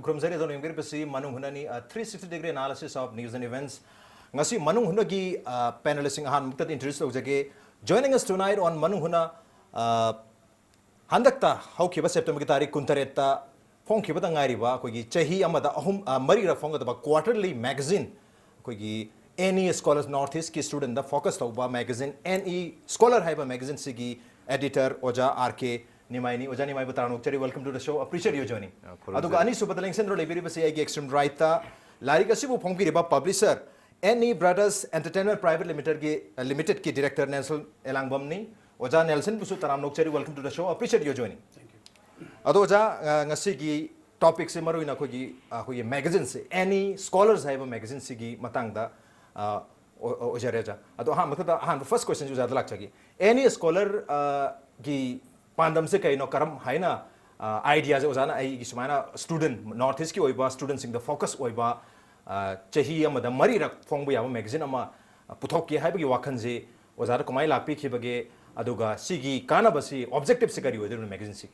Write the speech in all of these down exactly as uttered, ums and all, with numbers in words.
ꯈꯨꯔꯨꯝꯖꯔꯤ꯫ ꯑꯗꯣ ꯌꯦꯡꯕꯤꯔꯤꯕꯁꯤ ꯃꯅꯨꯡ ꯍꯨꯠꯅꯅꯤ, uh, three sixty degree analysis of news and events꯫ ꯉꯁꯤ ꯃꯅꯨꯡ ꯍꯨꯠꯅꯒꯤ, uh, panelistꯁꯤꯡ ꯑꯍꯥꯟꯕꯃꯛꯇꯗ introduce ꯇꯧꯖꯒꯦ꯫ Joining us tonight on ꯃꯅꯨꯡ ꯍꯨꯠꯅ, uh, ꯍꯟꯗꯛꯇ ꯍꯧꯈꯤꯕ ꯁꯦꯞꯇꯦꯝꯕꯔꯒꯤ ꯇꯥꯔꯤꯛ ꯀꯨꯟꯇꯔꯦꯠꯇ ꯐꯣꯡꯈꯤꯕꯗ ꯉꯥꯏꯔꯤꯕ ꯑꯩꯈꯣꯏꯒꯤ ꯆꯍꯤ ꯑꯃꯗ ꯑꯍꯨꯝ, ꯑ, ꯃꯔꯤꯔꯛ ꯐꯣꯡꯒꯗꯕ quarterly magazine, ꯑꯩꯈꯣꯏꯒꯤ NE Scholars, North Eastꯀꯤ studentꯗ focus ꯇꯧꯕ magazine NE Scholar ꯍꯥꯏꯕ magazineꯁꯤꯒꯤ editor ꯑꯣꯖꯥ R K ꯅꯤꯃꯥꯏꯅꯤ꯫ ꯑꯣꯖꯥ ꯅꯤꯃꯥꯏꯕꯨ ꯇꯔꯥꯝꯅ ꯑꯣꯛꯆꯔꯤ, welcome to the show, appreciate you joining꯫ ꯑ, ꯈꯨꯔꯨꯝꯖꯔꯤ꯫ ꯑꯗꯨꯒ ꯑꯅꯤꯁꯨꯕꯗ ꯂꯦꯡꯁꯤꯟꯗꯨꯅ ꯂꯩꯕꯤꯔꯤꯕꯁꯤ ꯑꯩꯒꯤ extreme rightꯇ ꯂꯥꯏꯔꯤꯛ ꯑꯁꯤꯕꯨ ꯐꯣꯡꯕꯤꯔꯤꯕ publisher NE Brothers Entertainment Private Limitedꯒꯤ, ꯑ, Limitedꯀꯤ director Nelson ꯑꯦꯂꯥꯡꯕꯝꯅꯤ꯫ ꯑꯣꯖꯥ Nelsonꯕꯨꯁꯨ ꯇꯔꯥꯝꯅ ꯑꯣꯛꯆꯔꯤ, welcome to the show, appreciate you joining꯫ ꯑꯗꯣ ꯑꯣꯖꯥ, ꯑ, ꯉꯁꯤꯒꯤ topicꯁꯦ ꯃꯔꯨꯑꯣꯏꯅ ꯑꯩꯈꯣꯏꯒꯤ, ꯑ, ꯑꯩꯈꯣꯏꯒꯤ magazineꯁꯦ, NE Scholars ꯍꯥꯏꯕ magazineꯁꯤꯒꯤ ꯃꯇꯥꯡꯗ, ꯑ, ꯑꯣ-, ꯑꯣ-, ꯑꯣꯏꯖꯔꯦ ꯑꯣꯖꯥ꯫ ꯑꯗꯣ ꯑꯍꯥꯟꯕ ꯃꯊꯛꯇ ꯑꯍꯥꯟꯕ first questionꯁꯦ ꯑꯣꯖꯥꯗ ꯂꯥꯛꯆꯒꯦ꯫ NE Scholar, ꯑ, ꯒꯤ ꯄꯥꯟꯗꯝꯁꯦ ꯀꯩꯅꯣ? ꯀꯔꯝ ꯍꯥꯏꯅ, ꯑ, ideaꯁꯦ ꯑꯣꯖꯥꯅ ꯑꯩꯒꯤ ꯁꯨꯃꯥꯏꯅ student, North Eastꯀꯤ ꯑꯣꯏꯕ studentꯁꯤꯡꯗ focus ꯑꯣꯏꯕ, ꯑ, ꯆꯍꯤ ꯑꯃꯗ ꯃꯔꯤꯔꯛ ꯐꯣꯡꯕ ꯌꯥꯕ magazine ꯑꯃ, ꯑ, ꯄꯨꯊꯣꯛꯀꯦ ꯍꯥꯏꯕꯒꯤ ꯋꯥꯈꯜꯁꯦ ꯑꯣꯖꯥꯗ ꯀꯃꯥꯏꯅ ꯂꯥꯛꯄꯤꯈꯤꯕꯒꯦ? ꯑꯗꯨꯒ ꯁꯤꯒꯤ ꯀꯥꯟꯅꯕꯁꯤ, objectiveꯁꯦ ꯀꯔꯤ ꯑꯣꯏꯗꯣꯏꯅꯣ magazineꯁꯤꯒꯤ?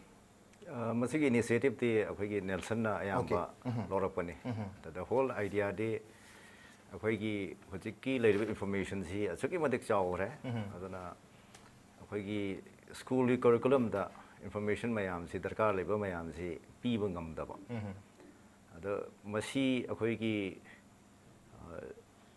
ꯑ, ꯃꯁꯤꯒꯤ initiativeꯇꯤ ꯑꯩꯈꯣꯏꯒꯤ Nelsonꯅ ꯑꯌꯥꯝꯕ Okay. ꯎꯝ꯫ ꯂꯧꯔꯛꯄꯅꯤ꯫ ꯎꯝ꯫ The whole ideaꯗꯤ ꯑꯩꯈꯣꯏꯒꯤ ꯍꯧꯖꯤꯛꯀꯤ ꯂꯩꯔꯤꯕ informationꯁꯤ ꯑꯁꯨꯛꯀꯤ ꯃꯇꯤꯛ ꯆꯥꯎꯈ꯭ꯔꯦ꯫ ꯎꯝ꯫ ꯑꯗꯨꯅ ꯑꯩꯈꯣꯏꯒꯤ schoolꯒꯤ curriculumꯗ information ꯃꯌꯥꯝꯁꯤ, ꯗꯔꯀꯥꯔ ꯂꯩꯕ ꯃꯌꯥꯝꯁꯤ ꯄꯤꯕ ꯉꯝꯗꯕ꯫ ꯎꯝ꯫ ꯑꯗꯣ ꯃꯁꯤ ꯑꯩꯈꯣꯏꯒꯤ, ꯑ,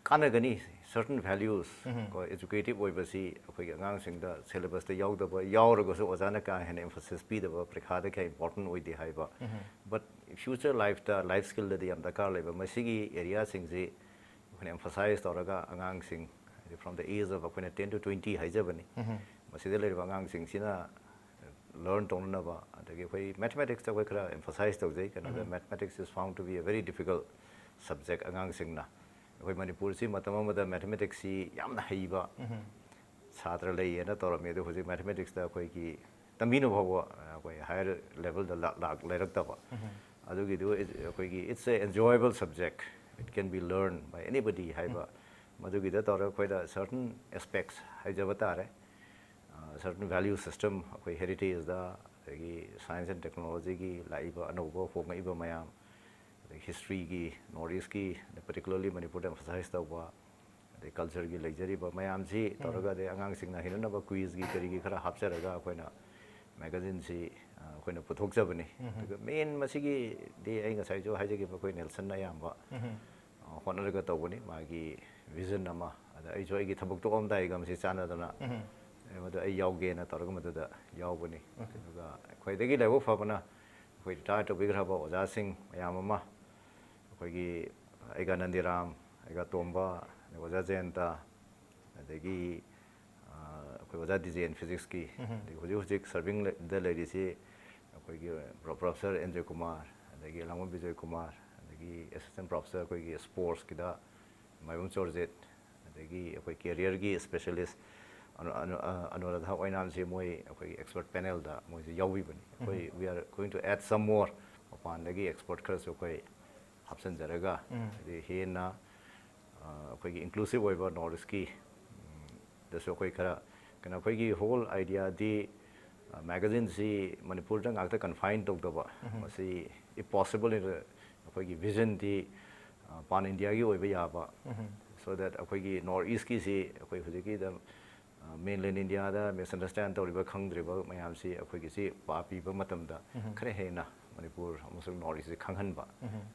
ꯀꯥꯟꯅꯒꯅꯤ, certain values, ꯎꯝ꯫ ꯀꯣ, educative ꯑꯣꯏꯕꯁꯤ ꯑꯩꯈꯣꯏꯒꯤ ꯑꯉꯥꯡꯁꯤꯡꯗ syllabusꯇ ꯌꯥꯎꯗꯕ, ꯌꯥꯎꯔꯒꯁꯨ ꯑꯣꯖꯥꯅ ꯀꯥ ꯍꯦꯟꯅ emphasis ꯄꯤꯗꯕ, ꯄꯔꯤꯈꯥꯗ ꯀꯌꯥ important ꯑꯣꯏꯗꯦ ꯍꯥꯏꯕ꯫ ꯎꯝ꯫ But future lifeꯇ, life skillꯗꯗꯤ ꯌꯥꯝ ꯗꯔꯀꯥꯔ ꯂꯩꯕ꯫ ꯃꯁꯤꯒꯤ areaꯁꯤꯡꯁꯤ ꯑꯩꯈꯣꯏꯅ emphasize ꯇꯧꯔꯒ ꯑꯉꯥꯡꯁꯤꯡ, ꯍꯥꯏꯗꯤ from the age of ꯑꯩꯈꯣꯏꯅ ten to twenty ꯍꯥꯏꯖꯕꯅꯤ, ꯎꯝ꯫ ꯃꯁꯤꯗ ꯂꯩꯔꯤꯕ ꯑꯉꯥꯡꯁꯤꯡꯁꯤꯅ learn ꯇꯧꯅꯅꯕ, ꯑꯗꯒꯤ ꯑꯩꯈꯣꯏ mathematicsꯇ ꯑꯩꯈꯣꯏ ꯈꯔ emphasize ꯇꯧꯖꯩ, ꯀꯩꯅꯣꯗ ꯎꯝ꯫ Mathematics is found to be a very difficult subject ꯑꯉꯥꯡꯁꯤꯡꯅ꯫ ꯑꯩꯈꯣꯏ ꯃꯅꯤꯄꯨꯔꯁꯤ ꯃꯇꯝ ꯑꯃꯗ mathematicsꯁꯤ ꯌꯥꯝꯅ ꯍꯩꯕ ꯎꯝ꯫ ꯁꯥꯇ꯭ꯔ ꯂꯩꯌꯦꯅ ꯇꯧꯔꯝꯃꯤ, ꯑꯗꯨ ꯍꯧꯖꯤꯛ mathematicsꯇ ꯑꯩꯈꯣꯏꯒꯤ ꯇꯝꯕꯤꯅꯕ ꯐꯥꯎꯕ ꯑꯩꯈꯣꯏ higher levelꯗ ꯂꯥꯛ-, ꯂꯥꯛ-, ꯂꯩꯔꯛꯇꯕ꯫ ꯎꯝ꯫ ꯑꯗꯨꯒꯤꯗꯨ is-, ꯑꯩꯈꯣꯏꯒꯤ it's a enjoyable subject, it can be learned by anybody ꯍꯥꯏꯕ, ꯎꯝ꯫ ꯃꯗꯨꯒꯤꯗ ꯇꯧꯔꯒ ꯑꯩꯈꯣꯏꯗ certain aspects ꯍꯥꯏꯖꯕ ꯇꯥꯔꯦ꯫ ꯑ, certain value system, ꯑꯩꯈꯣꯏ heritageꯗ, ꯑꯗꯒꯤ science and technologyꯒꯤ ꯂꯥꯛꯏꯕ ꯑꯅꯧꯕ ꯍꯣꯡꯉꯛꯏꯕ ꯃꯌꯥꯝ, ꯍꯤꯁꯇ꯭ꯔꯤꯒꯤ, ꯅꯣꯔꯠ ꯏꯁꯀꯤ, ꯄꯔꯇꯤꯀꯨꯂꯔꯂꯤ ꯃꯅꯤꯄꯨꯔꯗ ꯑꯦꯝꯐꯁꯥꯏꯁ ꯇꯧꯕ, ꯑꯗꯩ ꯀꯜꯆꯔꯒꯤ ꯂꯩꯖꯔꯤꯕ ꯃꯌꯥꯝꯁꯤ ꯇꯧꯔꯒ, ꯑꯗꯩ ꯑꯉꯥꯡꯁꯤꯡꯅ ꯍꯩꯅꯅꯕ ꯀ꯭ꯋꯤꯖꯀꯤ ꯀꯔꯤꯒꯤ ꯈꯔ ꯍꯥꯞꯆꯔꯒ ꯑꯩꯈꯣꯏꯅ ꯃꯦꯒꯥꯖꯤꯟꯁꯤ ꯑꯩꯈꯣꯏꯅ ꯄꯨꯊꯣꯛꯆꯕꯅꯤ꯫ ꯑꯗꯨꯒ ꯃꯦꯟ ꯃꯁꯤꯒꯤꯗꯤ ꯑꯩ ꯉꯁꯥꯏꯁꯨ ꯍꯥꯏꯖꯈꯤꯕ ꯑꯩꯈꯣꯏ ꯅꯦꯜꯁꯟꯅ ꯑꯌꯥꯝꯕ ꯍꯣꯠꯅꯔꯒ ꯇꯧꯕꯅꯤ꯫ ꯃꯥꯒꯤ ꯚꯤꯖꯟ ꯑꯃ, ꯑꯗ ꯑꯩꯁꯨ ꯑꯩꯒꯤ ꯊꯕꯛ ꯇꯣꯛꯑꯝꯗꯥꯏꯒ ꯃꯁꯤ ꯆꯥꯟꯅꯗꯅ ꯃꯗꯨ ꯑꯩ ꯌꯥꯎꯒꯦꯅ ꯇꯧꯔꯒ ꯃꯗꯨꯗ ꯌꯥꯎꯕꯅꯤ꯫ ꯑꯗꯨꯒ ꯈ꯭ꯋꯥꯏꯗꯒꯤ ꯂꯥꯏꯕꯛ ꯐꯕꯅ ꯑꯩꯈꯣꯏ ꯔꯤꯇꯥꯌꯔ ꯇꯧꯕꯤꯈ꯭ꯔꯕ ꯑꯣꯖꯥꯁꯤꯡ ꯃꯌꯥꯝ ꯑꯃ, ꯑꯩꯈꯣꯏꯒꯤ ꯑꯩꯒ ꯅꯟꯗꯤꯔꯥꯝ, ꯑꯩꯒ ꯇꯣꯝꯕ, ꯑꯗꯩ ꯑꯣꯖꯥ ꯖꯌꯟꯇ, ꯑꯗꯒꯤ ꯑꯩꯈꯣꯏ ꯑꯣꯖꯥ ꯗꯤꯖꯦꯟ ꯐꯤꯖꯤꯛꯁꯀꯤ, ꯑꯗꯒꯤ ꯍꯧꯖꯤꯛ ꯍꯧꯖꯤꯛ ꯁꯔꯚꯤꯡꯗ ꯂꯩꯔꯤꯁꯤ ꯑꯩꯈꯣꯏꯒꯤ ꯄ꯭ꯔꯣꯐꯦꯁꯔ ꯑꯦꯟ ꯖꯣꯏꯀꯨꯃꯥꯔ, ꯑꯗꯒꯤ ꯂꯥꯡꯕꯝ ꯕꯤꯖꯣꯏꯀꯨꯃꯥꯔ, ꯑꯗꯒꯤ ꯑꯦꯁꯤꯁꯇꯦꯟ ꯄ꯭ꯔꯣꯐꯦꯁꯔ ꯑꯩꯈꯣꯏꯒꯤ ꯁ꯭ꯄꯣꯔꯠꯁꯀꯤꯗ ꯃꯥꯏꯕꯝ ꯆꯣꯔꯖꯤꯠ, ꯑꯗꯒꯤ ꯑꯩꯈꯣꯏ ꯀꯦꯔꯤꯌꯔꯒꯤ ꯁ꯭ꯄꯦꯁꯤꯌꯦꯂꯤꯁ ꯑꯅꯨꯔꯥꯙꯥ ꯑꯣꯏꯅꯥꯝꯁꯦ ꯃꯣꯏ ꯑꯩꯈꯣꯏꯒꯤ ꯑꯦꯛꯁꯄꯔꯠ ꯄꯦꯅꯦꯜꯗ ꯃꯣꯏꯁꯦ ꯌꯥꯎꯕꯤꯕꯅꯤ꯫ ꯑꯩꯈꯣꯏ we are going to add some more, ꯃꯄꯥꯟꯗꯒꯤ ꯑꯦꯛꯁꯄꯔꯠ ꯈꯔꯁꯨ ꯑꯩꯈꯣꯏ ꯍꯥꯞꯆꯤꯟꯖꯔꯒ, ꯍꯥꯏꯗꯤ ꯍꯦꯟꯅ ꯑꯩꯈꯣꯏꯒꯤ ꯏꯟꯀ꯭ꯂꯨꯁꯤꯞ ꯑꯣꯏꯕ ꯅꯣꯔꯠ ꯏꯁꯀꯤ ꯗꯁꯨ ꯑꯩꯈꯣꯏ ꯈꯔ ꯀꯩꯅꯣ, ꯑꯩꯈꯣꯏꯒꯤ ꯍꯣꯜ ꯑꯥꯏꯗꯤꯌꯥꯗꯤ ꯃꯦꯒꯥꯖꯤꯟꯁꯤ ꯃꯅꯤꯄꯨꯔꯗ ꯉꯥꯛꯇ ꯀꯟꯐꯥꯏꯟ ꯇꯧꯗꯕ, ꯃꯁꯤ if possible ꯑꯩꯈꯣꯏꯒꯤ ꯚꯤꯖꯟꯗꯤ ꯄꯥꯟ ꯏꯟꯗꯤꯌꯥꯒꯤ ꯑꯣꯏꯕ ꯌꯥꯕ, so that ꯑꯩꯈꯣꯏꯒꯤ ꯅꯣꯔꯠ ꯏꯁꯀꯤꯁꯤ ꯑꯩꯈꯣꯏ ꯍꯧꯖꯤꯛꯀꯤꯗ ꯃꯦꯟꯂꯦꯟ ꯏꯟꯗꯤꯌꯥꯗ ꯃꯤꯁꯑꯟꯗꯔꯁꯇꯦꯟ ꯇꯧꯔꯤꯕ ꯈꯪꯗ꯭ꯔꯤꯕ ꯃꯌꯥꯝꯁꯤ ꯑꯩꯈꯣꯏꯒꯤꯁꯤ ꯄꯥ ꯄꯤꯕ ꯃꯇꯝꯗ ꯈꯔ ꯍꯦꯟꯅ ꯃꯅꯤꯄꯨꯔ ꯑꯃꯁꯨꯡ ꯅꯣꯔꯠ ꯏꯁꯁꯤ ꯈꯪꯍꯟꯕ,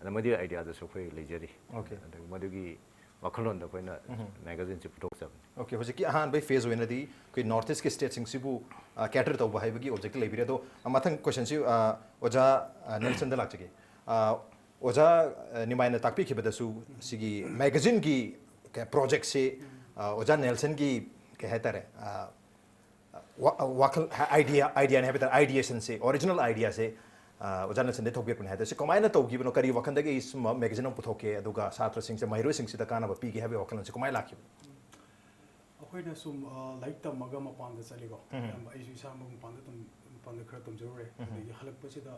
ꯑꯗ ꯃꯗꯨꯒꯤ ꯑꯥꯏꯗꯤꯌꯥꯗꯁꯨ ꯑꯩꯈꯣꯏ ꯂꯩꯖꯔꯤ꯫ ꯑꯗꯨꯒ ꯃꯗꯨꯒꯤ ꯋꯥꯈꯜꯂꯣꯟꯗ ꯑꯩꯈꯣꯏꯅ ꯃꯦꯒꯥꯖꯤꯟꯁꯤ ꯄꯨꯊꯣꯛꯆꯕꯅꯤ꯫ ꯑꯣꯀꯦ, ꯍꯧꯖꯤꯛꯀꯤ ꯑꯍꯥꯟꯕꯒꯤ ꯐꯦꯖ ꯑꯣꯏꯅꯗꯤ ꯑꯩꯈꯣꯏ ꯅꯣꯔꯠ ꯏꯁꯀꯤ ꯁ꯭ꯇꯦꯠꯁꯤꯡꯁꯤꯕꯨ ꯀꯦꯇꯔ ꯇꯧꯕ ꯍꯥꯏꯕꯒꯤ ꯑꯣꯕꯖꯦꯛꯇꯤꯚ ꯂꯩꯕꯤꯔꯦ꯫ ꯑꯗꯣ ꯃꯊꯪ ꯀꯣꯏꯁꯟꯁꯤ ꯑꯣꯖꯥ ꯅꯦꯜꯁꯟꯗ ꯂꯥꯛꯆꯒꯦ꯫ ꯑꯣꯖꯥ ꯅꯤꯃꯥꯏꯅ ꯇꯥꯛꯄꯤꯈꯤꯕꯗꯁꯨ ꯁꯤꯒꯤ ꯃꯦꯒꯥꯖꯤꯟꯒꯤ ꯄ꯭ꯔꯣꯖꯦꯛꯁꯦ ꯑꯣꯖꯥ ꯅꯦꯜꯁꯟꯒꯤ ꯀꯩ ꯍꯥꯏꯇꯥꯔꯦ, ꯋꯥꯈꯜ, ꯑꯥꯏꯗꯤꯌꯥ, ꯑꯥꯏꯗꯤꯌꯥꯅꯤ ꯍꯥꯏꯕ ꯇꯥꯔꯦ, ꯑꯥꯏꯗꯤꯌꯦꯁꯟꯁꯦ, ꯑꯣꯔꯤꯖꯤꯅꯦꯜ ꯑꯥꯏꯗꯤꯌꯥꯁꯦ ꯑꯣꯖꯥ ꯅꯦꯜꯁꯟꯗꯒꯤ ꯊꯣꯛꯄꯤꯔꯛꯄꯅꯦ ꯍꯥꯏ ꯇꯥꯔꯦ꯫ ꯁꯤ ꯀꯃꯥꯏꯅ ꯇꯧꯈꯤꯕꯅꯣ, ꯀꯔꯤ ꯋꯥꯈꯜꯗꯒꯤ ꯁꯨꯝꯕ ꯃꯦꯒꯥꯖꯤꯟ ꯑꯃ ꯄꯨꯊꯣꯛꯀꯦ, ꯑꯗꯨꯒ ꯁꯥꯇ꯭ꯔꯁꯤꯡꯁꯦ, ꯃꯍꯩꯔꯣꯏꯁꯤꯡꯁꯤꯗ ꯀꯥꯟꯅꯕ ꯄꯤꯒꯦ ꯍꯥꯏꯕꯒꯤ ꯋꯥꯈꯜꯂꯣꯟꯁꯦ ꯀꯃꯥꯏꯅ ꯂꯥꯛꯈꯤꯕꯅꯣ? ꯑꯩꯈꯣꯏꯅ ꯁꯨꯝ ꯂꯥꯏꯔꯤꯛ ꯇꯝꯃꯒ ꯃꯄꯥꯟꯗ ꯆꯠꯂꯤꯀꯣ, ꯑꯌꯥꯝꯕ ꯑꯩꯁꯨ ꯏꯁꯥꯃꯛ ꯃꯄꯥꯟꯗ ꯃꯄꯥꯟꯗ ꯈꯔ ꯇꯝꯖꯔꯨꯔꯦ꯫ ꯑꯗꯒꯤ ꯍꯜꯂꯛꯄꯁꯤꯗ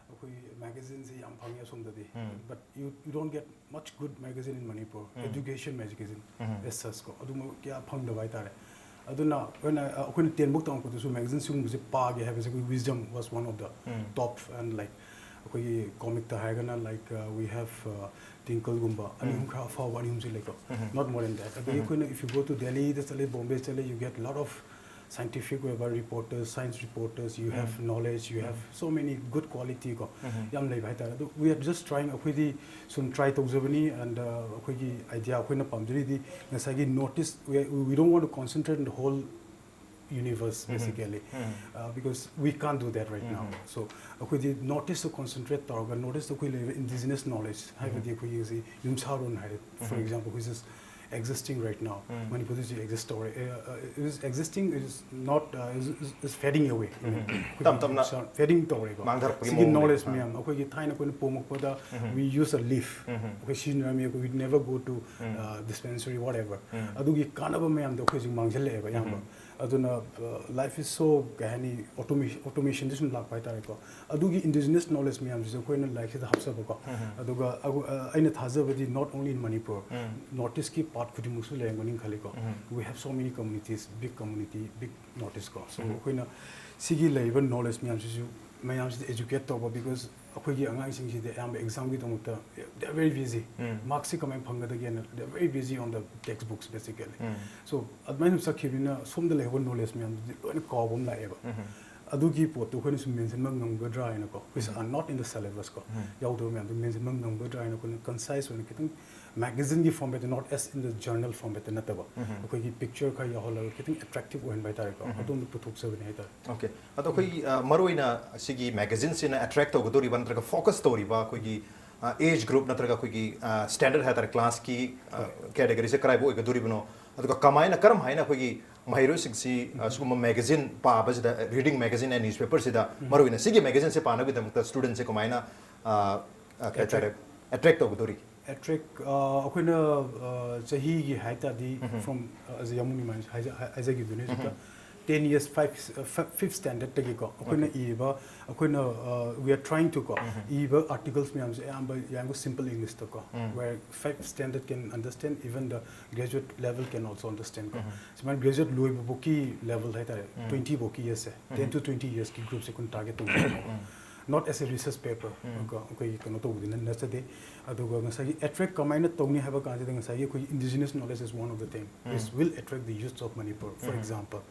ꯑꯩꯈꯣꯏ ꯃꯦꯒꯥꯖꯤꯟꯁꯦ ꯌꯥꯝ ꯐꯪꯉꯦ ꯑꯁꯣꯝꯗꯗꯤ, but you you don't get much good magazine in Manipur, education magazine as such ꯀꯣ, ꯑꯗꯨꯝꯕ ꯀꯌꯥ ꯐꯪꯗꯕ ꯍꯥꯏꯇꯥꯔꯦ꯫ ꯑꯗꯨꯅ ꯑꯩꯈꯣꯏꯅ ꯑꯩꯈꯣꯏꯅ ꯇꯦꯟꯐꯧ ꯇꯝꯃꯛꯄꯗꯁꯨ ꯃꯦꯒꯥꯖꯤꯟ ꯁꯤꯒꯨꯝꯕꯁꯦ ꯄꯥꯒꯦ ꯍꯥꯏꯕꯁꯦ ꯑꯩꯈꯣꯏ ꯋꯤꯖꯗꯝ was one of the top and like ꯑꯩꯈꯣꯏꯒꯤ ꯀꯣꯃꯤꯛꯇ ꯍꯥꯏꯔꯒꯅ, like, uh, we have, uh, ꯇ꯭ꯋꯤꯡꯀꯜꯒꯨꯝꯕ ꯑꯅꯤ ꯑꯍꯨꯝ ꯈꯔ ꯑꯐꯥꯎꯕ ꯑꯅꯤ ꯑꯍꯨꯝꯁꯦ ꯂꯩꯀꯣ꯫ Not more than that. ꯑꯗꯒꯤ ꯑꯩꯈꯣꯏꯅ, if you go to Delhi ꯗ ꯆꯠꯂꯦ, ꯕꯣꯝꯕꯦ ꯆꯠꯂꯦ, you get lot of scientific ꯑꯣꯏꯕ reporters, science reporters, you have knowledge, you have so many good quality ꯀꯣ, ꯌꯥꯝ ꯂꯩꯕ ꯍꯥꯏꯇꯥꯔꯦ꯫ ꯑꯗꯨ we are just trying, ꯑꯩꯈꯣꯏꯗꯤ ꯁꯨꯝ try ꯇꯧꯖꯕꯅꯤ꯫ And, uh, ꯑꯩꯈꯣꯏꯒꯤ idea, ꯑꯩꯈꯣꯏꯅ ꯄꯥꯝꯖꯔꯤꯗꯤ ꯉꯁꯥꯏꯒꯤ North East, we, we don't want to concentrate in the whole universe, basically, uh, because we can't do that right now. So ꯑꯩꯈꯣꯏꯗꯤ North East ꯇ concentrate ꯇꯧꯔꯒ, North East ꯇ ꯑꯩꯈꯣꯏ ꯂꯩꯔꯤꯕ indigenous knowledge, ꯍꯥꯏꯕꯗꯤ ꯑꯩꯈꯣꯏꯒꯤ ꯍꯧꯖꯤꯛ ꯌꯨꯝꯁꯥꯔꯣꯟ ꯍꯥꯏꯔꯦ, for example, which is existing right now. ꯃꯅꯤꯄꯨꯔꯗꯁꯨ exist ꯇꯧꯔꯦ꯫ Uh, uh, it is existing, it is not, uh, is, is, is fading away. ꯇꯞ ꯇꯞꯅ Fading ꯇꯧꯔꯦꯀꯣ꯫ ꯃꯥꯡꯊꯔꯛꯄꯒꯤ ꯁꯤꯒꯤ ꯃꯑꯣꯡꯅꯦꯕ꯫ Knowledge ꯃꯌꯥꯝ, ꯑꯩꯈꯣꯏꯒꯤ ꯊꯥꯏꯅ ꯑꯩꯈꯣꯏꯅ ꯄꯣꯝꯃꯛꯄꯗ, we use a leaf, ꯑꯩꯈꯣꯏ ꯁꯤꯖꯤꯟꯅꯔꯝꯃꯤ, we never go to, uh, dispensary, whatever. ꯑꯗꯨꯒꯤ ꯀꯥꯟꯅꯕ ꯃꯌꯥꯝꯗꯣ ꯑꯩꯈꯣꯏ ꯍꯧꯖꯤꯛ ꯃꯥꯡꯁꯤꯜꯂꯛꯑꯦꯕ ꯑꯌꯥꯝꯕ꯫ ꯑꯗꯨꯅ, uh, life is so, ꯀꯩ ꯍꯥꯏꯅꯤ, automation, automationꯗ ꯁꯨꯝ ꯂꯥꯛꯄ ꯍꯥꯏꯇꯥꯔꯦꯀꯣ꯫ ꯑꯗꯨꯒꯤ indigenous knowledge ꯃꯌꯥꯝꯁꯤꯁꯨ ꯑꯩꯈꯣꯏꯅ ꯂꯥꯏꯔꯤꯛꯁꯤꯗ ꯍꯥꯞꯆꯕꯀꯣ꯫ ꯑꯗꯨꯒ ꯑꯩ-, ꯑ, ꯑꯩꯅ ꯊꯥꯖꯕꯗꯤ not only in Manipur, North Eastꯀꯤ part ꯈꯨꯗꯤꯡꯃꯛꯁꯨ ꯂꯩꯔꯝꯒꯅꯤ ꯈꯜꯂꯤꯀꯣ꯫ We have so many communities, big community, big North East ꯀꯣ꯫ So ꯑꯩꯈꯣꯏꯅ ꯁꯤꯒꯤ ꯂꯩꯔꯤꯕ knowledge ꯃꯌꯥꯝꯁꯤꯁꯨ ꯃꯌꯥꯝꯁꯤꯗ educate ꯇꯧꯕ, because ꯑꯩꯈꯣꯏꯒꯤ ꯑꯉꯥꯡꯁꯤꯡꯁꯤꯗꯤ ꯑꯌꯥꯝꯕ examꯒꯤꯗꯃꯛꯇ they are very busy. Markꯁꯤ ꯀꯃꯥꯏꯅ ꯐꯪꯒꯗꯒꯦꯅ, they are very busy on the textbooks, basically. So ꯑꯗꯨꯃꯥꯏꯅ ꯆꯠꯈꯤꯕꯅꯤꯅ ꯁꯣꯝꯗ ꯂꯩꯍꯧꯕ knowledge ꯃꯌꯥꯝꯗꯨꯗꯤ ꯂꯣꯏꯅ ꯀꯥꯎꯕ ꯑꯃ ꯂꯥꯛꯑꯦꯕ꯫ ꯑꯗꯨꯒꯤ ꯄꯣꯠꯇꯨ ꯑꯩꯈꯣꯏꯅ ꯁꯨꯝ ꯃꯦꯟꯁꯤꯟꯕ ꯉꯝꯒꯗ꯭ꯔꯥ ꯍꯥꯏꯅꯀꯣ, which are not in the syllabus ꯀꯣ, ꯌꯥꯎꯗꯕ ꯃꯌꯥꯝꯗꯨ ꯃꯦꯟꯁꯤꯟꯕ ꯉꯝꯒꯗ꯭ꯔꯥ ꯍꯥꯏꯅ ꯑꯩꯈꯣꯏꯅ concise ꯑꯣꯏꯅ ꯈꯤꯇꯪ magazineꯒꯤ formatꯇ, not as in the journal formatꯇ ꯅꯠꯇꯕ, ꯑꯩꯈꯣꯏꯒꯤ picture ꯈꯔ ꯌꯥꯎꯍꯜꯂꯒ ꯈꯤꯇꯪ attractive ꯑꯣꯏꯍꯟꯕ ꯍꯥꯏꯇꯥꯔꯦꯀꯣ꯫ ꯑꯗꯣꯝꯗ ꯄꯨꯊꯣꯛꯆꯕꯅꯤ ꯍꯥꯏꯇꯥꯔꯦ꯫ Okay, ꯑꯗꯣ ꯑꯩꯈꯣꯏꯒꯤ, ꯑ, ꯃꯔꯨꯑꯣꯏꯅ ꯁꯤꯒꯤ magazineꯁꯤꯅ attract ꯇꯧꯒꯗꯧꯔꯤꯕ ꯅꯠꯇ꯭ꯔꯒ focus ꯇꯧꯔꯤꯕ ꯑꯩꯈꯣꯏꯒꯤ, ꯑ, age group ꯅꯠꯇ꯭ꯔꯒ ꯑꯩꯈꯣꯏꯒꯤ, ꯑ, standard ꯍꯥꯏꯇꯥꯔꯦ, classꯀꯤ, ꯑ, categoryꯁꯦ ꯀꯗꯥꯏꯕꯨ ꯑꯣꯏꯒꯗꯧꯔꯤꯕꯅꯣ, ꯑꯗꯨꯒ ꯀꯃꯥꯏꯅ, ꯀꯔꯝ ꯍꯥꯏꯅ ꯑꯩꯈꯣꯏꯒꯤ ꯃꯍꯩꯔꯣꯏꯁꯤꯡꯁꯤ, ꯑ, ꯁꯤꯒꯨꯝꯕ magazine ꯄꯥꯕꯁꯤꯗ, reading magazine and newspaperꯁꯤꯗ ꯃꯔꯨꯑꯣꯏꯅ ꯁꯤꯒꯤ magazineꯁꯦ ꯄꯥꯅꯕꯒꯤꯗꯃꯛꯇ studentꯁꯦ ꯀꯃꯥꯏꯅ, ꯑ, ꯑ, ꯀꯩ ꯍꯥꯏꯇꯥꯔꯦ, attract ꯇꯧꯒꯗꯧꯔꯤ? Attract, ꯑ, ꯑꯩꯈꯣꯏꯅ, ꯑ, ꯆꯍꯤꯒꯤ ꯍꯥꯏ ꯇꯥꯔꯗꯤ, from, ꯑ, as a young woman ꯍꯥꯏꯖ-, ꯍꯥꯏ-, ꯍꯥꯏꯖꯈꯤꯕꯗꯨꯅꯦ ꯍꯧꯖꯤꯛꯇ, ten years, five, uh, fi-, fifth standardꯇꯒꯤꯀꯣ, ꯑꯩꯈꯣꯏꯅ ꯏꯔꯤꯕ, ꯑꯩꯈꯣꯏꯅ, uh, we are trying to ꯀꯣ, ꯏꯕ articles ꯃꯌꯥꯝꯁꯦ ꯑꯌꯥꯝꯕ, ꯑꯌꯥꯝꯕ simple Englishꯇꯀꯣ, where five standard can understand, even the graduate level can also understand ꯀꯣ꯫ ꯁꯨꯃꯥꯏꯅ graduate ꯂꯣꯏꯕꯐꯥꯎꯀꯤ level ꯍꯥꯏꯇꯥꯔꯦ, twenty ꯐꯥꯎꯀꯤ yearsꯁꯦ, ten to twenty yearsꯀꯤ groupꯁꯦ ꯑꯩꯈꯣꯏꯅ target ꯇꯧꯖꯕꯀꯣ꯫ not as a research paper. ꯀꯣ, ꯑꯩꯈꯣꯏꯒꯤ ꯀꯩꯅꯣ ꯇꯧꯕꯗꯤ ꯅꯠ- ꯅꯠꯆꯗꯦ꯫ ꯑꯗꯨꯒ ꯉꯁꯥꯏꯒꯤ attract ꯀꯃꯥꯏꯅ ꯇꯧꯅꯤ ꯍꯥꯏꯕ ꯀꯥꯟꯁꯤꯗ, ꯉꯁꯥꯏꯒꯤ ꯑꯩꯈꯣꯏꯒꯤ indigenous knowledge is one of the thing which will attract the youth of Manipur. For example,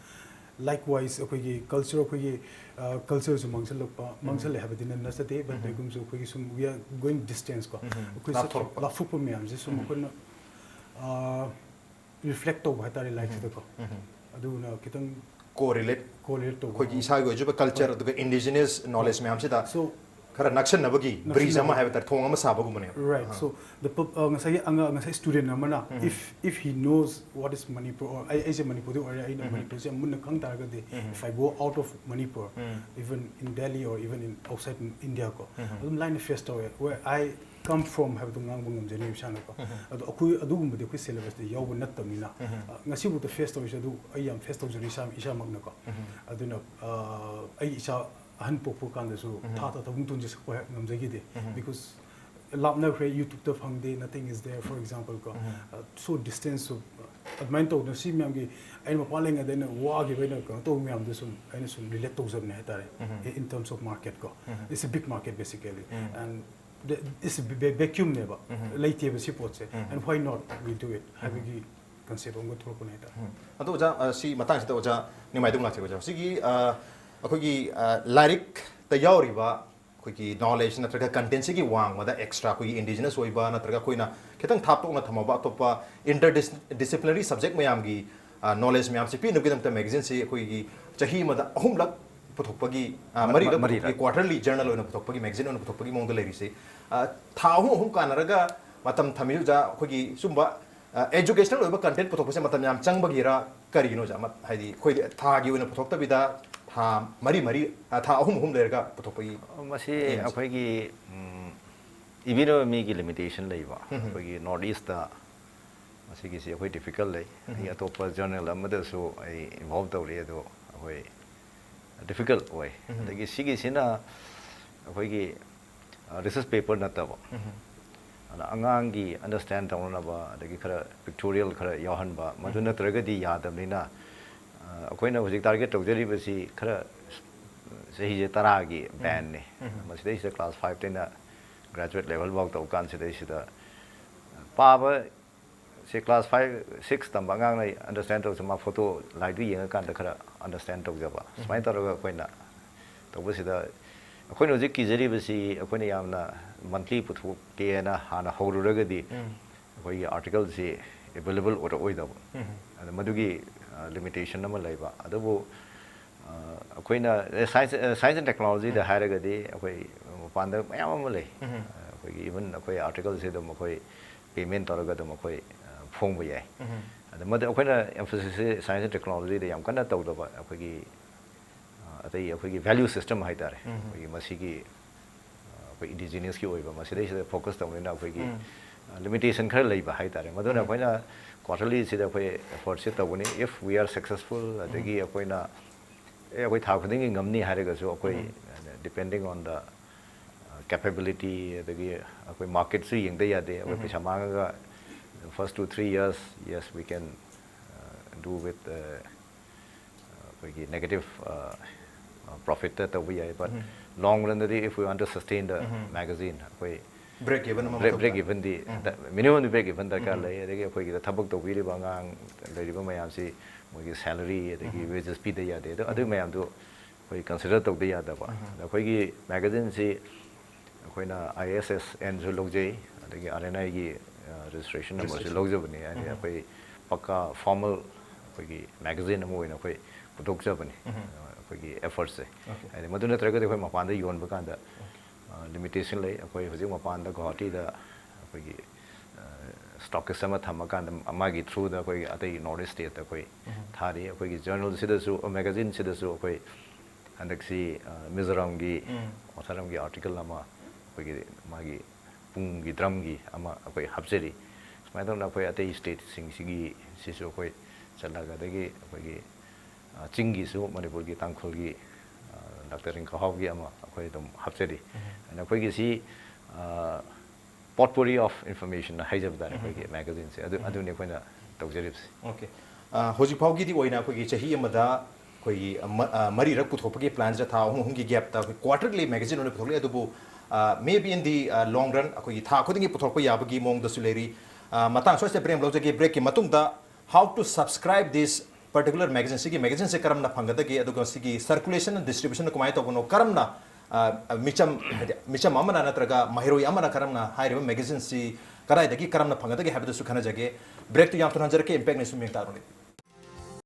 likewise, ꯑꯩꯈꯣꯏꯒꯤ culture, ꯑꯩꯈꯣꯏꯒꯤ cultureꯁꯨ ꯃꯥꯡꯁꯤꯜꯂꯛꯄ, ꯃꯥꯡꯁꯤꯜꯂꯦ ꯍꯥꯏꯕꯗꯤ ꯅꯠ- ꯅꯠꯆꯗꯦ, but ꯀꯩꯒꯨꯝꯕꯁꯨ ꯑꯩꯈꯣꯏꯒꯤ ꯁꯨꯝ we are going distance ꯀꯣ, ꯑꯩꯈꯣꯏ ꯂꯥꯞꯊꯣꯔꯛꯄ꯫ ꯂꯥꯞꯊꯣꯛꯄ ꯃꯌꯥꯝꯁꯦ ꯁꯨꯝ ꯑꯩꯈꯣꯏꯅ reflect ꯇꯧꯕ ꯍꯥꯏꯇꯥꯔꯦ ꯂꯥꯏꯔꯤꯛꯁꯤꯗꯀꯣ꯫ ꯑꯗꯨꯅ ꯈꯤꯇꯪ correlate correlate ꯇꯧꯕ꯫ ꯑꯩꯈꯣꯏꯒꯤ ꯏꯁꯥꯒꯤ ꯑꯣꯏꯖꯕ culture ꯑꯗꯨꯒ indigenous knowledge ꯃꯌꯥꯝꯁꯤꯗ So, ꯈꯔ ꯅꯛꯁꯟꯅꯕꯒꯤ bridge ꯑꯃ ꯅꯛꯁꯟꯅꯕ꯫ ꯍꯥꯏꯕ ꯇꯥꯔꯦ, ꯊꯣꯡ ꯑꯃ ꯁꯥꯕꯒꯨꯝꯕꯅꯦꯕ꯫ Right. Ah. So, the pub- uh, ꯉꯁꯥꯏꯒꯤ ꯑꯉꯥꯡ, ꯉꯁꯥꯏ student ꯑꯃꯅ, if if he knows what is Manipur, or ꯑꯩ ꯑꯩꯁꯦ ꯃꯅꯤꯄꯨꯔꯗ ꯑꯣꯏꯔꯦ, ꯑꯩꯅ ꯃꯅꯤꯄꯨꯔꯁꯦ ꯌꯥꯝ ꯃꯨꯟꯅ ꯈꯪ ꯇꯥꯔꯒꯗꯤ, if I go out of Manipur, even in Delhi or even in outside India ꯀꯣ, ꯑꯗꯨꯝ ꯂꯥꯏꯅ face ꯇꯧꯋꯦ꯫ Where I come from ꯍꯥꯏꯕꯗꯣ ꯉꯥꯡꯕ ꯉꯝꯖꯅꯦꯕ ꯏꯁꯥꯅꯀꯣ꯫ ꯑꯗꯣ ꯑꯩꯈꯣꯏ ꯑꯗꯨꯒꯨꯝꯕꯗꯤ ꯑꯩꯈꯣꯏ syllabusꯇ ꯌꯥꯎꯕ ꯅꯠꯇꯕꯅꯤꯅ, ꯑ, ꯉꯁꯤꯕꯨꯛꯇ face ꯇꯧꯔꯤꯁꯦ ꯑꯗꯨ ꯑꯩ ꯌꯥꯝ face ꯇꯧꯖꯔꯤ ꯏꯁꯥ, ꯏꯁꯥꯃꯛꯅꯀꯣ꯫ ꯑꯗꯨꯅ, ꯑ, ꯑꯩ ꯏꯆꯥ ꯑꯍꯟ ꯄꯣꯛꯄ ꯀꯥꯟꯗꯁꯨ ꯊꯥ ꯊꯥ ꯊꯕꯛ ꯇꯣꯟꯖꯁꯛꯄ ꯍꯦꯛ ꯉꯝꯖꯈꯤꯗꯦ꯫ Because ꯂꯥꯞꯅꯈ꯭ꯔꯦ, YouTubeꯇ ꯐꯪꯗꯦ, nothing is there, for example ꯀꯣ꯫ ꯑ, so distance, so, ꯑꯗꯨꯃꯥꯏꯅ ꯇꯧꯗꯅ ꯁꯤ ꯃꯌꯥꯝꯒꯤ ꯑꯩꯅ ꯃꯄꯥꯟ ꯂꯩꯉꯩꯗ ꯑꯩꯅ ꯋꯥꯈꯤꯕ, ꯑꯩꯅ ꯀꯩꯅꯣ ꯇꯧꯕ ꯃꯌꯥꯝꯗꯣ ꯁꯨꯝ ꯑꯩꯅ ꯁꯨꯝ relate ꯇꯧꯖꯕꯅꯦ ꯍꯥꯏꯇꯥꯔꯦ꯫ In terms of market ꯀꯣ, it's a big market basically, and the- it's a va- vacuumꯅꯦꯕ, ꯂꯩꯇꯦꯕ ꯁꯤ ꯄꯣꯠꯁꯦ꯫ And why not we do it ꯍꯥꯏꯕꯒꯤ concept ꯑꯃꯒ ꯊꯣꯛꯂꯛꯄꯅꯦ ꯍꯥꯏꯇꯥꯔꯦ꯫ ꯑꯗꯣ ꯑꯣꯖꯥ, ꯑ, ꯁꯤ ꯃꯇꯥꯡꯁꯤꯗ ꯑꯣꯖꯥ ꯅꯤꯡꯃꯥꯏꯗꯨ ꯂꯥꯛꯆꯒꯦ ꯑꯣꯖꯥ꯫ ꯍꯧꯖꯤꯛꯀꯤ, ꯑ, ꯑꯩꯈꯣꯏꯒꯤ, ꯑ, ꯂꯥꯏꯔꯤꯛꯇ ꯌꯥꯎꯔꯤꯕ ꯑꯩꯈꯣꯏꯒꯤ knowledge ꯅꯠꯇ꯭ꯔꯒ contentꯁꯤꯒꯤ ꯋꯥꯡꯃꯗ extra ꯑꯩꯈꯣꯏꯒꯤ indigenous ꯑꯣꯏꯕ ꯅꯠꯇ꯭ꯔꯒ ꯑꯩꯈꯣꯏꯅ ꯈꯤꯇꯪ ꯊꯥꯞꯇꯣꯛꯅ ꯊꯝꯃꯕ ꯑꯇꯣꯞꯄ interdisciplinary subject ꯃꯌꯥꯝꯒꯤ, ꯑ, knowledge ꯃꯌꯥꯝꯁꯤ ꯄꯤꯅꯕꯒꯤꯗꯃꯛꯇ magazineꯁꯤ ꯑꯩꯈꯣꯏꯒꯤ ꯆꯍꯤ ꯑꯃꯗ ꯑꯍꯨꯝꯂꯛ ꯄꯨꯊꯣꯛꯄꯒꯤ, ꯑ, ꯃ- ꯃꯔꯤꯔꯛ ꯃ- ꯃꯔꯤꯔꯛ꯫ ꯄꯨꯊꯣꯛꯄꯒꯤ quarterly journal ꯑꯣꯏꯅ ꯄꯨꯊꯣꯛꯄꯒꯤ, magazine ꯑꯣꯏꯅ ꯄꯨꯊꯣꯛꯄꯒꯤ ꯃꯑꯣꯡꯗ ꯂꯩꯔꯤꯁꯦ꯫ ꯑ, ꯊꯥ ꯑꯍꯨꯝ ꯑꯍꯨꯝ ꯀꯥꯟꯅꯔꯒ ꯃꯇꯝ ꯊꯝꯃꯤ ꯑꯣꯖꯥ, ꯑꯩꯈꯣꯏꯒꯤ ꯁꯨꯝꯕ, ꯑ, educational ꯑꯣꯏꯕ content ꯄꯨꯊꯣꯛꯄꯁꯦ ꯃꯇꯝ ꯌꯥꯝ ꯆꯪꯕꯒꯤꯔ ꯀꯔꯤꯒꯤꯅꯣ ꯑꯣꯖꯥ? ꯃ- ꯍꯥꯏꯗꯤ ꯑꯩꯈꯣꯏꯗꯤ ꯊꯥꯒꯤ ꯑꯣꯏꯅ ꯄꯨꯊꯣꯛꯇꯕꯤꯗ ꯊꯥ ꯃꯔꯤ ꯃꯔꯤ, ꯑ, ꯊꯥ ꯑꯍꯨꯝ ꯑꯍꯨꯝ ꯂꯩꯔꯒ ꯄꯨꯊꯣꯛꯄꯒꯤ ꯃꯁꯤ ꯃꯑꯣꯡꯁꯦ? ꯑꯩꯈꯣꯏꯒꯤ, ꯎꯝ, ꯏꯕꯤꯅꯕ ꯃꯤꯒꯤ limitation ꯂꯩꯕ꯫ ꯑꯩꯈꯣꯏꯒꯤ North Eastꯇ ꯃꯁꯤꯒꯤꯁꯤ ꯑꯩꯈꯣꯏ difficult ꯂꯩ꯫ ꯑꯩ ꯑꯇꯣꯞꯄ journal ꯑꯃꯗꯁꯨ ꯑꯩ involve ꯇꯧꯔꯤ, ꯑꯗꯣ ꯑꯩꯈꯣꯏ difficult ꯑꯣꯏ꯫ ꯑꯗꯒꯤ ꯁꯤꯒꯤꯁꯤꯅ ꯑꯩꯈꯣꯏꯒꯤ, ꯑ, research paper ꯅꯠꯇꯕ, ꯑꯗ ꯑꯉꯥꯡꯒꯤ understand ꯇꯧꯅꯅꯕ, ꯑꯗꯒꯤ ꯈꯔ pictorial ꯈꯔ ꯌꯥꯎꯍꯟꯕ, ꯃꯗꯨ ꯅꯠꯇ꯭ꯔꯒꯗꯤ ꯌꯥꯗꯕꯅꯤꯅ, ꯑ, ꯑꯩꯈꯣꯏꯅ ꯍꯧꯖꯤꯛ target ꯇꯧꯖꯔꯤꯕꯁꯤ ꯈꯔ ꯆꯍꯤꯁꯦ ꯇꯔꯥꯒꯤ ꯕꯦꯟꯅꯤ꯫ ꯃꯁꯤꯗꯩꯁꯤꯗ ꯀ꯭ꯂꯥꯁ ꯐꯥꯏꯚꯇꯩꯅ ꯒ꯭ꯔꯦꯖꯨꯋꯦꯠ ꯂꯦꯚꯦꯜꯐꯥꯎ ꯇꯧꯕ ꯀꯥꯟꯁꯤꯗꯩꯁꯤꯗ ꯄꯥꯕ ꯁꯦ ꯀ꯭ꯂꯥꯁ ꯐꯥꯏꯚ ꯁꯤꯛꯁ ꯇꯝꯕ ꯑꯉꯥꯡꯅ ꯑꯟꯗꯔꯁꯇꯦꯟ ꯇꯧꯔꯁꯨ ꯃꯥ ꯐꯣꯇꯣ ꯂꯥꯏꯗꯨ ꯌꯦꯡꯉꯀꯥꯟꯗ ꯈꯔ ꯑꯟꯗꯔꯁꯇꯦꯟ ꯇꯧꯖꯕ ꯁꯨꯃꯥꯏꯅ ꯇꯧꯔꯒ ꯑꯩꯈꯣꯏꯅ ꯇꯧꯕꯁꯤꯗ ꯑꯩꯈꯣꯏꯅ ꯍꯧꯖꯤꯛ ꯀꯤꯖꯔꯤꯕꯁꯤ ꯑꯩꯈꯣꯏꯅ ꯌꯥꯝꯅ ꯃꯟꯊꯂꯤ ꯄꯨꯊꯣꯛꯀꯦꯅ ꯍꯥꯟꯅ ꯍꯧꯔꯨꯔꯒꯗꯤ ꯑꯩꯈꯣꯏꯒꯤ ꯑꯥꯔꯇꯤꯀꯜꯁꯤ ꯑꯦꯕꯦꯂꯦꯕꯜ ꯑꯣꯏꯔꯛꯑꯣꯏꯗꯕ꯫ ꯑꯗ ꯃꯗꯨꯒꯤ ꯂꯤꯃꯤꯇꯦꯁꯟ ꯑꯃ ꯂꯩꯕ꯫ ꯑꯗꯨꯕꯨ ꯑ, ꯑꯩꯈꯣꯏꯅ ꯁꯥꯏꯟꯁ ꯁꯥꯏꯟꯁ ꯑꯦꯟ ꯇꯦꯛꯅꯣꯂꯣꯖꯤꯗ ꯍꯥꯏꯔꯒꯗꯤ ꯑꯩꯈꯣꯏ ꯃꯄꯥꯟꯗ ꯃꯌꯥꯝ ꯑꯃ ꯂꯩ꯫ ꯑꯩꯈꯣꯏꯒꯤ ꯏꯚꯟ ꯑꯩꯈꯣꯏ ꯑꯥꯔꯇꯤꯀꯜꯁꯤ ꯑꯗꯨꯝ ꯑꯩꯈꯣꯏ ꯄꯦꯃꯦꯟ ꯇꯧꯔꯒ ꯑꯗꯨꯝ ꯑꯩꯈꯣꯏ ꯑ, ꯐꯣꯡꯕ ꯌꯥꯏ꯫ ꯑꯗ ꯃꯗꯨ ꯑꯩꯈꯣꯏꯅ ꯑꯦꯝꯐꯣꯁꯤꯁꯁꯤ ꯁꯥꯏꯟꯁ ꯑꯦꯟ ꯇꯦꯛꯅꯣꯂꯣꯖꯤꯗ ꯌꯥꯝ ꯀꯟꯅ ꯇꯧꯗꯕ, ꯑꯩꯈꯣꯏꯒꯤ ꯑ, ꯑꯇꯩ ꯑꯩꯈꯣꯏꯒꯤ ꯚꯦꯂ꯭ꯌꯨ ꯁꯤꯁꯇꯦꯝ ꯍꯥꯏꯇꯥꯔꯦ, ꯑꯩꯈꯣꯏꯒꯤ ꯃꯁꯤꯒꯤ ꯑ, ꯑꯩꯈꯣꯏ ꯏꯟꯗꯤꯖꯤꯅꯁꯀꯤ ꯑꯣꯏꯕ ꯃꯁꯤꯗꯩꯁꯤꯗ ꯐꯣꯀꯁ ꯇꯧꯕꯅꯤꯅ ꯑꯩꯈꯣꯏꯒꯤ ꯂꯤꯃꯤꯇꯦꯁꯟ ꯈꯔ ꯂꯩꯕ ꯍꯥꯏꯇꯥꯔꯦ꯫ ꯃꯗꯨꯅ ꯑꯩꯈꯣꯏꯅ ꯀ꯭ꯋꯥꯇꯔꯂꯤꯁꯤꯗ ꯑꯩꯈꯣꯏ ꯑꯦꯐꯣꯔꯠꯁꯤ ꯇꯧꯒꯅꯤ꯫ If we are successful, ꯑꯗꯒꯤ ꯑꯩꯈꯣꯏꯅ ꯑꯦ, ꯑꯩꯈꯣꯏ ꯊꯥ ꯈꯨꯗꯤꯡꯒꯤ ꯉꯝꯅꯤ ꯍꯥꯏꯔꯒꯁꯨ ꯑꯩꯈꯣꯏ depending on the capability, ꯑꯗꯒꯤ ꯑꯩꯈꯣꯏ ꯃꯥꯔꯀꯦꯠꯁꯨ ꯌꯦꯡꯗ ꯌꯥꯗꯦ꯫ ꯑꯩꯈꯣꯏ ꯄꯩꯁꯥ ꯃꯥꯡꯉꯒ first two three years, yes, we can do with ꯑꯩꯈꯣꯏꯒꯤ ꯅꯦꯒꯦꯇꯤꯞ ꯄ꯭ꯔꯣꯐꯤꯠꯇ ꯇꯧꯕ ꯌꯥꯏ꯫ But long run ꯗꯗꯤ, if we want to sustain the magazine, ꯑꯩꯈꯣꯏ ꯕ꯭ꯔꯦꯛ ꯏꯚꯟ ꯑꯃ ꯕ꯭ꯔꯦꯛ ꯏꯚꯟꯗꯤ, ꯃꯤꯅꯤꯃꯝꯗꯤ ꯕ꯭ꯔꯦꯛ ꯏꯚꯟ ꯗꯔꯀꯥꯔ ꯂꯩ꯫ ꯑꯗꯒꯤ ꯑꯩꯈꯣꯏꯒꯤꯗ ꯊꯕꯛ ꯇꯧꯕꯤꯔꯤꯕ ꯑꯉꯥꯡ ꯂꯩꯔꯤꯕ ꯃꯌꯥꯝꯁꯤ ꯃꯣꯏꯒꯤ ꯁꯦꯂꯔꯤ ꯑꯗꯒꯤ ꯋꯦꯖꯦꯁ ꯄꯤꯗ ꯌꯥꯗꯦ꯫ ꯑꯗꯣ ꯑꯗꯨꯒꯤ ꯃꯌꯥꯝꯗꯨ ꯑꯩꯈꯣꯏ ꯀꯟꯁꯤꯗꯔ ꯇꯧꯗ ꯌꯥꯗꯕ꯫ ꯑꯗ ꯑꯩꯈꯣꯏꯒꯤ ꯃꯦꯒꯥꯖꯤꯟꯁꯤ ꯑꯩꯈꯣꯏꯅ ꯑꯥꯏ ꯑꯦꯁ ꯑꯦꯁ ꯑꯦꯟꯁꯨ ꯂꯧꯖꯩ, ꯑꯗꯒꯤ ꯑꯥꯔ ꯑꯦꯟ ꯑꯥꯏꯒꯤ ꯔꯦꯖꯤꯁꯇ꯭ꯔꯦꯁꯟ ꯅꯝꯕꯔꯁꯨ ꯂꯧꯖꯕꯅꯤ꯫ ꯍꯥꯏꯗꯤ ꯑꯩꯈꯣꯏ ꯄꯛꯀꯥ ꯐꯣꯔꯃꯦꯜ ꯑꯩꯈꯣꯏꯒꯤ ꯃꯦꯒꯥꯖꯤꯟ ꯑꯃ ꯑꯣꯏꯅ ꯑꯩꯈꯣꯏ ꯄꯨꯊꯣꯛꯆꯕꯅꯤ꯫ ꯑꯩꯈꯣꯏꯒꯤ ꯑꯦꯐꯔꯠꯁꯦ ꯍꯥꯏꯗꯤ ꯃꯗꯨ ꯅꯠꯇ꯭ꯔꯒꯗꯤ ꯑꯩꯈꯣꯏ ꯃꯄꯥꯟꯗ ꯌꯣꯟꯕ ꯀꯥꯟꯗ ꯂꯤꯃꯤꯇꯦꯁꯟ ꯂꯩ꯫ ꯑꯩꯈꯣꯏ ꯍꯧꯖꯤꯛ ꯃꯄꯥꯟꯗ ꯒꯨꯋꯥꯍꯥꯇꯤꯗ ꯑꯩꯈꯣꯏꯒꯤ ꯁ꯭ꯇꯣꯀꯤꯁ ꯑꯃ ꯊꯝꯃꯀꯥꯟꯗ ꯃꯥꯒꯤ ꯊ꯭ꯔꯨꯗ ꯑꯩꯈꯣꯏꯒꯤ ꯑꯇꯩ ꯅꯣꯔꯠ ꯏꯁ ꯁ꯭ꯇꯦꯠꯇ ꯑꯩꯈꯣꯏ ꯊꯥꯔꯤ꯫ ꯑꯩꯈꯣꯏꯒꯤ ꯖꯔꯅꯦꯜꯁꯤꯗꯁꯨ, ꯃꯦꯒꯥꯖꯤꯟꯁꯤꯗꯁꯨ ꯑꯩꯈꯣꯏ ꯍꯟꯗꯛꯁꯤ ꯃꯤꯖꯣꯔꯥꯝꯒꯤ ꯑꯣꯊꯔ ꯑꯃꯒꯤ ꯑꯥꯔꯇꯤꯀꯜ ꯑꯃ ꯑꯩꯈꯣꯏꯒꯤ ꯃꯥꯒꯤ ꯄꯨꯡꯒꯤ ꯗ꯭ꯔꯝꯒꯤ ꯑꯃ ꯑꯩꯈꯣꯏ ꯍꯥꯞꯆꯔꯤ꯫ ꯁꯨꯃꯥꯏꯅ ꯇꯧꯗꯅ ꯑꯩꯈꯣꯏ ꯑꯇꯩ ꯁ꯭ꯇꯦꯠꯁꯤꯡꯁꯤꯒꯤ ꯁꯤꯁꯨ ꯑꯩꯈꯣꯏ ꯆꯠꯂꯒ, ꯑꯗꯒꯤ ꯑꯩꯈꯣꯏꯒꯤ ꯆꯤꯡꯒꯤꯁꯨ ꯃꯅꯤꯄꯨꯔꯒꯤ ꯇꯥꯡꯈꯨꯜꯒꯤ ꯗꯥꯛꯇꯔ ꯔꯤꯡꯀꯥꯍꯥꯎꯒꯤ ꯑꯃ ꯑꯩꯈꯣꯏ ꯑꯗꯨꯝ ꯍꯥꯞꯆꯔꯤ꯫ ꯑꯗꯨꯅ ꯑꯩꯈꯣꯏꯒꯤ ꯁꯤ potpourri of information ꯍꯥꯏꯖꯕ ꯇꯥꯔꯦ, ꯑꯩꯈꯣꯏꯒꯤ ꯃꯦꯒꯥꯖꯤꯟꯁꯦ ꯑꯗꯨ ꯑꯗꯨꯅꯤ ꯑꯩꯈꯣꯏꯅ ꯇꯧꯖꯔꯤꯕꯁꯦ꯫ ꯑꯣꯀꯦ꯫ ꯍꯧꯖꯤꯛ ꯐꯥꯎꯒꯤꯗꯤ ꯑꯣꯏꯅ ꯑꯩꯈꯣꯏꯒꯤ ꯆꯍꯤ ꯑꯃꯗ ꯑꯩꯈꯣꯏꯒꯤ ꯃ- ꯑ, ꯃꯔꯤꯔꯛ ꯄꯨꯊꯣꯛꯄꯒꯤ ꯄ꯭ꯂꯥꯟꯁꯤꯗ ꯊꯥ ꯑꯍꯨꯝ ꯑꯍꯨꯝꯒꯤ ꯒꯦꯞꯇ ꯑꯩꯈꯣꯏ ꯀ꯭ꯋꯥꯔꯇꯔꯂꯤ ꯃꯦꯒꯥꯖꯤꯟ ꯑꯣꯏꯅ ꯄꯨꯊꯣꯛꯂꯤ꯫ ꯑꯗꯨꯕꯨ ꯃꯦ be in D long run ꯑꯩꯈꯣꯏꯒꯤ ꯊꯥ ꯈꯨꯗꯤꯡꯒꯤ ꯄꯨꯊꯣꯔꯛꯄ ꯌꯥꯕꯒꯤ ꯃꯑꯣꯡꯗꯁꯨ ꯂꯩꯔꯤ꯫ ꯑ, ꯃꯇꯥꯡ ꯁ꯭ꯋꯥꯏꯁꯤꯗ ꯕ꯭ꯔꯦꯛ ꯑꯃ ꯂꯧꯖꯒꯦ꯫ ꯕ꯭ꯔꯦꯛꯀꯤ ꯃꯇꯨꯡꯗ how to subscribe this particular magazine, ꯁꯤꯒꯤ ꯃꯦꯒꯥꯖꯤꯟꯁꯦ ꯀꯔꯝꯅ ꯐꯪꯒꯗꯒꯦ, ꯑꯗꯨꯒ ꯁꯤꯒꯤ ꯁꯔꯀꯨꯂꯦꯁꯟ, ꯗꯤꯁꯇ꯭ꯔꯤꯕ꯭ꯌꯨꯁꯟ ꯀꯃꯥꯏꯅ ꯇꯧꯕꯅꯣ, ꯀꯔꯝꯅ ꯑ, ꯃꯤꯆꯝ, ꯍꯥꯏꯗꯤ ꯃꯤꯆꯝ ꯑꯃꯅ ꯅꯠꯇ꯭ꯔꯒ ꯃꯍꯩꯔꯣꯏ ꯑꯃꯅ ꯀꯔꯝꯅ ꯍꯥꯏꯔꯤꯕ ꯃꯦꯒꯥꯖꯤꯟꯁꯤ ꯀꯗꯥꯏꯗꯒꯤ ꯀꯔꯝꯅ ꯐꯪꯒꯗꯒꯦ ꯍꯥꯏꯕꯗꯨꯁꯨ ꯈꯟꯅꯖꯒꯦ꯫ ꯕ꯭ꯔꯦꯛꯇꯨ ꯌꯥꯝ ꯊꯨꯅ ꯍꯟꯖꯔꯛꯀꯦ, ꯏꯝꯄꯦꯛ ꯅ꯭ꯌꯨꯁ ꯃꯤꯡ ꯇꯥꯔꯨꯅꯤ꯫